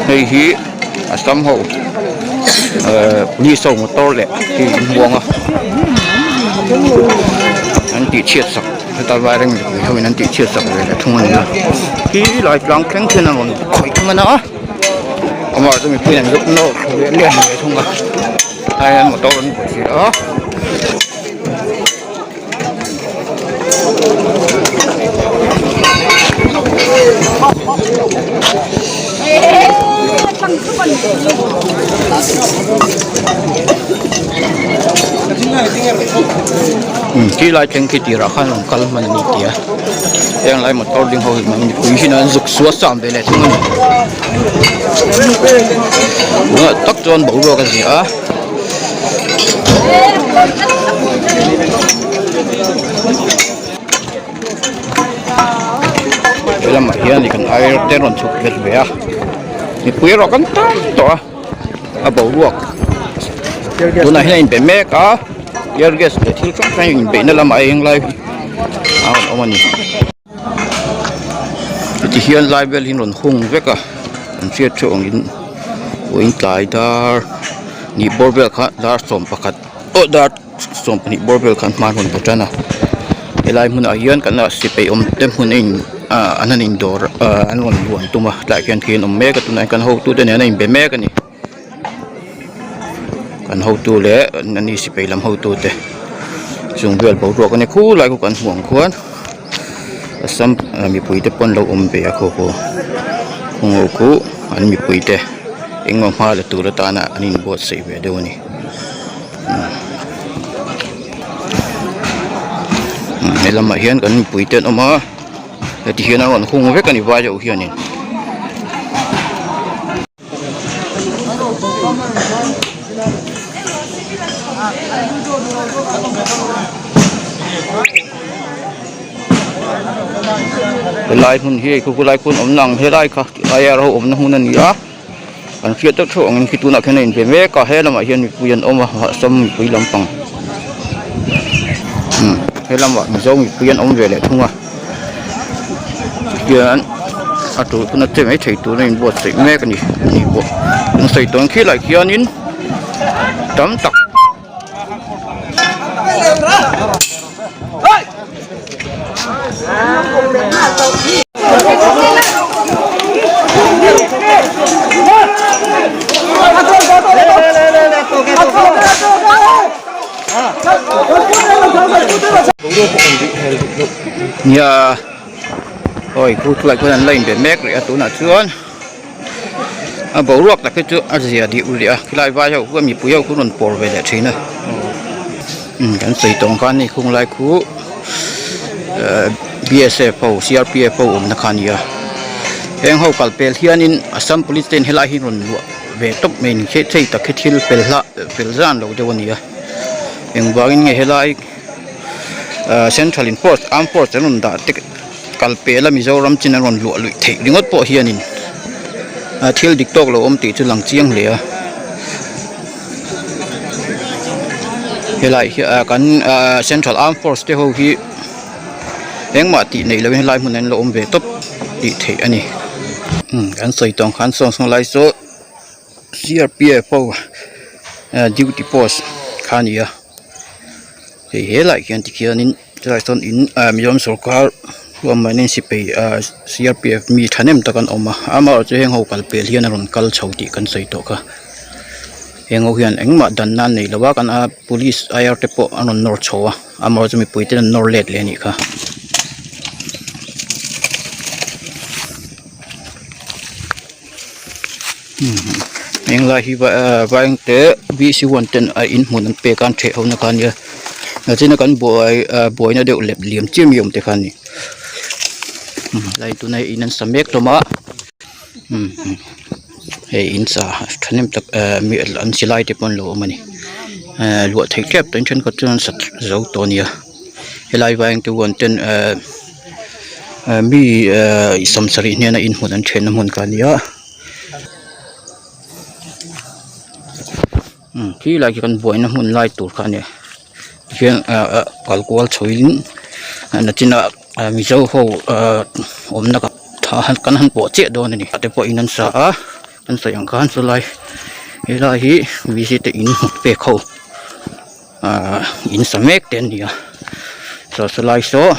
Hei hi Assam ho ehh police ho motor leh hi an muang a an tih chhiat sak heta vai reng mipui ho in an tih chhiat sak ve leh thung a ni a khi lai tlang thleng khian a rawn khawih thung a na amah chu mipui an zuk nawk leh lian ve thung a tlai hian motor an buaipui a. Khi lai thleng khi tirah khan rawn kal hman a ni tih a heng lai motor ding ho hi mipui hian an zuk sual sam ve leh thung a ni tunah tak chuan boruak a zia a. He lamah hian kan air te rawn chhuk bet ve a mipui erawh kan tam tawh a a boruak tunah hian a inbe mek a tear gas leh thil hrang hrang inbeihna lamah a eng lai hi a rawn awm a ni heti hian lai vel hi an rawn hung vek a an hriat theuh angin vawiin tlai dar nih bawr vel kha dar sawmpakhat aw dar 20 bawr vel khan hma an rawn bu tan a helai hmunah hian kan ah sipai awm te hmun a in ah an han in dawr ah an rawn luan tum a tlaiah khian khi an awm mek a tunah hian kan hotu te nen an inbe mek a ni kan hotu leh an ni sipai lam hotu te chung vel boruak a ni khulai khu kan hmuh ang khuan Assam mipui te pawh an lo awm ve a khaw khu khaw khu an mipui te engemaw hma la tur atana an inbuatsaih ve deuh a ni. He lamah hian kan mipui te an awm a heti hian a rawn hung vek a ni vai ho hianin. Helai hmun hi khawkhawlai khawn awm nang helai kha air ho awmna hmun a ni a. An hriat deuh theuh angin khi tunah khian a inbe mek a he lamah hian mipui an awm a mahse mipui lampang umm he lamah mizo mipui an awm ve leh thung a tihian a tul hun a che mai thei tur a inbuatsaih mek a ni ani pawh an sawi tawn khi lai khianin tam tak. Nia awi khu chu lai khuan an la inbe mek rih a tunah chuan a boruak tak hi chu a zia dih rih a khilai vai ho khuan mipui ho khu an rawn pawr ve leh thin a umm kan sawi tawng khan hei khung lai khu ehh b s f ho c r p f ho awmna kha a ni a heng ho kal pel hianin assam police ten helai hi an rawn luah ve tawp mai a ni thei thei tak hi thil fel hlah fel zan lo deuh a ni a engvangin nge helai ahh central in force armed force an rawn dah te. Kal pela Mizoram chin a rawn luah luih theih ringawt pawh hianin ah thil dik tawk lo awm tih chu lang chiang hle a helai hi ah kan ah central armed force te ho hi engmah tih neih lohin helai hmun an la awm ve tawp tih theih a ni umm kan sawi tawng khan sawn sawn lai saw C R P F ho duty post kha a ni a hei helai khian tikhianin. Chulaiah chuan in ah Mizoram sawrkar huamahnian sipai ah C R P F mi thahnem tak an awm a amaherawhchu heng ho kal pel hian a rawn kal chho tih kan sawi tawh kha heng ho hian engmah dan nan nei lo a kan a police I R te pawh an rawn nawr chho a amaherawhchu mipui ten an nawr let leh a nih kha. Heng lai hi vairengte v c one ten a in hmun an pek a an theh ho na kha ania nachina kan buai ah buaina deuh lep liam chiam hi awm te kha a ni lai tuna in an sa mek hlawm a hei in sa thahnem tak ah mi an silai te pawh an lo awm a ni ah luah theih tep tawh in thenkhat chuan an sa zo tawh a nia helai vairengte one ten ah. Mi 70 hnena inhmun an thenna hmun kha a ni a khi lai khi kan buaina hmun lai tur kha a ni tihian kal kual chho in nachinah mizo ho awmna kan han pawh chiah dawn a ni te pawh in an sa a. Kan sawi ang khan chulai helai hi V C te in hnawt pek ho ahh in sa mek te an ni a saw chulai saw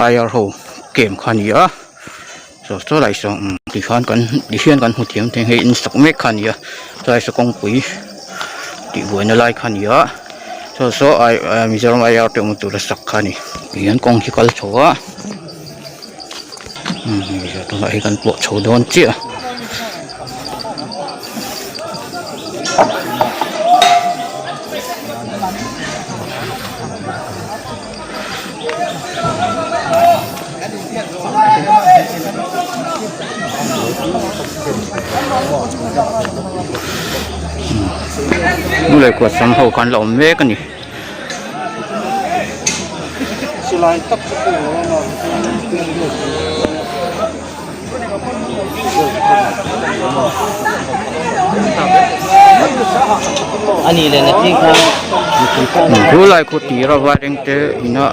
I R ho camp kha a ni a saw chulai saw umm tikhan kan tihian kan hmu thiam thei a hei in sak mek kha a ni a chulai saw kawngpui tih buaina lai kha a ni a saw saw Mizoram I R te awmna tura sak kha a ni tihian kawng hi kal chho a. Tunah hi kan pawh chho dawn chiah a. Lehkha sam ho khan la awm mek a ni. Chu lai khaw tira vaireng te ina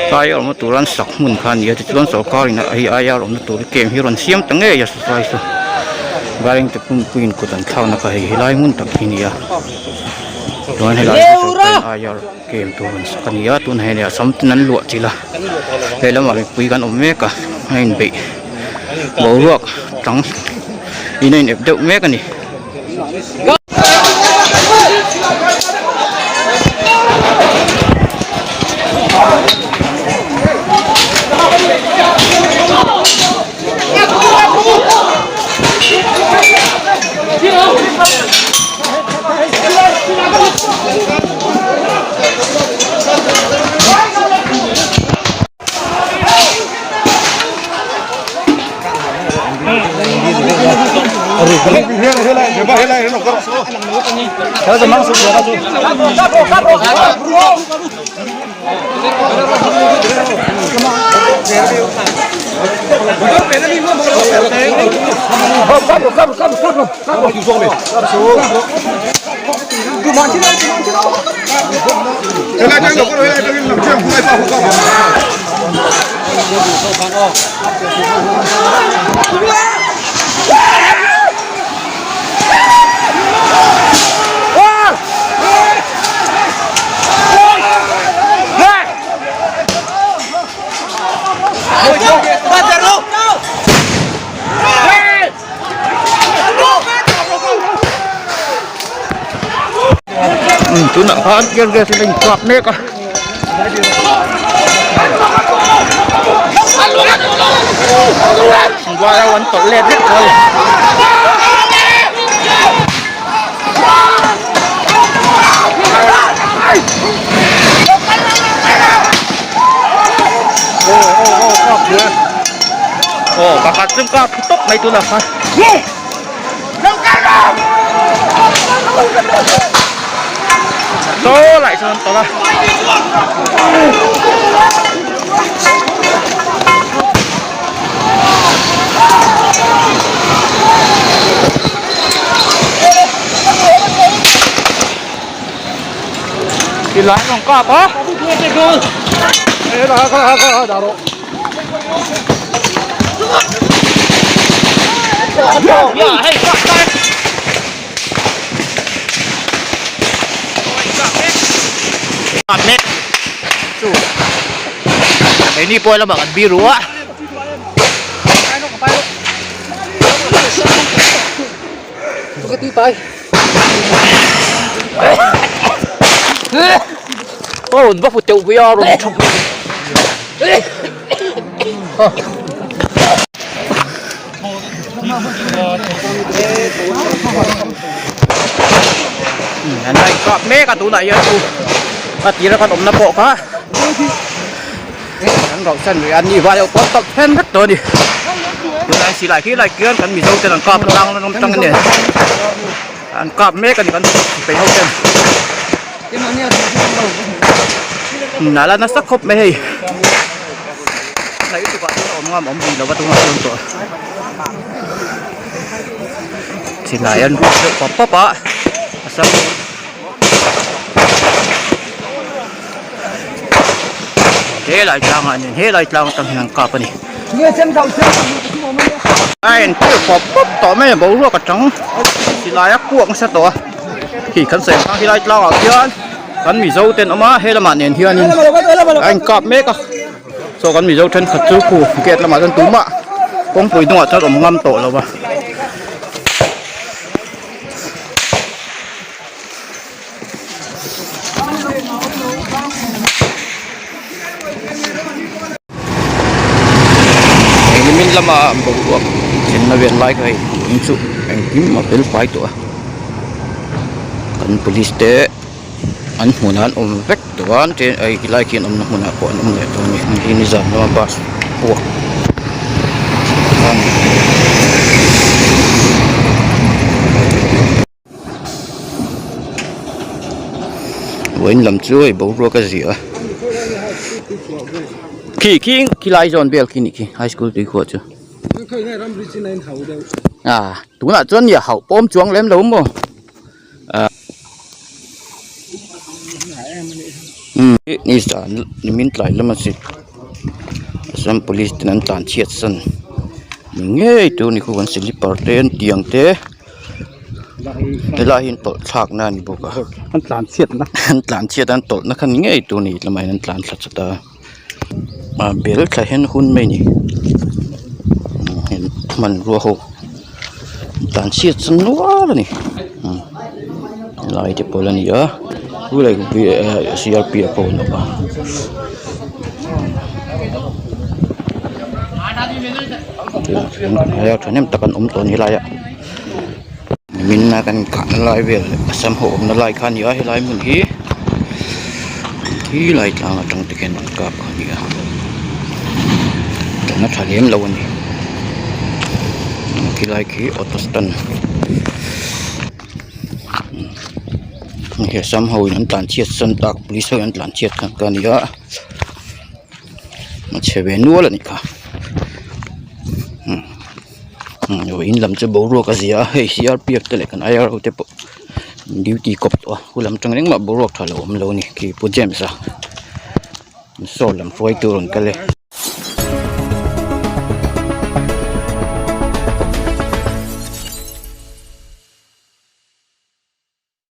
tlai a awmna tur an sak hmun kha a ni a tichuan sorkar in hei aia awmna tur camp hi rawn siam ta ngei a saw chu vaireng te pumpuiin kut an thlakna kha hei helai hmun tak hi a ni a. Chuan helai hi sorkar aia camp tur an sak a ni a tunah hian assam ten an luah chilh a he lamah mipui kan awm mek a a inbeih boruak tang in a inep deuh mek a ni. Tunah khan tear gas in a inkap mek a. Vai ho an tawlh let vek tawh a ni. Aw pakhat chu kap tawp mai tunah khan. Saw lai sawn tawlh a. Ti lai an rawn kap a. Keini pawh lamah kan biru a. Aw va fu teuh pui a rawn thup An la inkap mek a tunah hian chu a tira kan awmna pawh kha kan rauhsan rih a ni vai ho pawh tawlh then vek tawh a ni tunah hian silai khi lai khian kan mizo ten an kap tlang an awm tang a ni an kap mek a ni kan peih ho ten a la nasa khawp mai hei hnaih lutuk ah chuan a awm ngam awm rih lo va tunah chuan tawh silai an ruat deuh pap pap a a sam helai tlangah nen helai tlang atang hian an kap a ni. A entir pawp pawp tawh mai a boruak atang silai a kuak nasa tawh a khi kan sawi ang khan helai tlangah khian kan mizo te an awm a he lamah nen hianin a inkap mek a saw kan mizo thenkhat chu khu gate lamah chuan tumah kawngpui hnungah chuan awm ngam tawh lo va. Engin lama boruak thlenna vel lai kha hei in chu engkim a fel fai tawh a kan police te an hmunah an awm vek tawh a tin hei helai khi an awmna hmunah pawh an awm leh tawh a ni hei hi nizan lama bus puak a ni. Vawiin lam chu hei boruak a ziah a khi khi khilai zawn vel khi nih khi high school tuikhuah chu ah tunah chuan nia hauh pawm chuang lem lo maw ah umm nizan nimin tlai lama chi Assam police ten an tlan chhiat san ni ngei tur ni khu an silipar te an tiang te. Helai hi an tawlh thlak na a ni bawk a an tlan chhiat na an tlan chhiat a an tawlh na kha ni ngei tur a ni lamah hian an tlan thla chat a ah bel thla hian hun mai a ni hmanrua ho tlan chhiat chu nual a ni helai te pawh la ni a c r p a pawh an awm a. Thahnem tak an awm tawh a ni helai ah nimin a kan inkahna lai vel Assam ho awmna lai kha a ni a helai hmun hi helai tlang atang te khian an kap kha a ni a tana tha lem lo a ni khilai khi auto stand hei Assam ho in an tlan chhiat san tak police ho in an tlan chhiat kha a ni a. A chhe ve nual a nih kha umm in lam chu boruak a zia a hei c r p f te leh kan i r o te pawh duty kawp tawh a khu lam atang engmah boruak tha lo a awm lo a ni khi pu james a saw lam hruai tur a rawn kal e.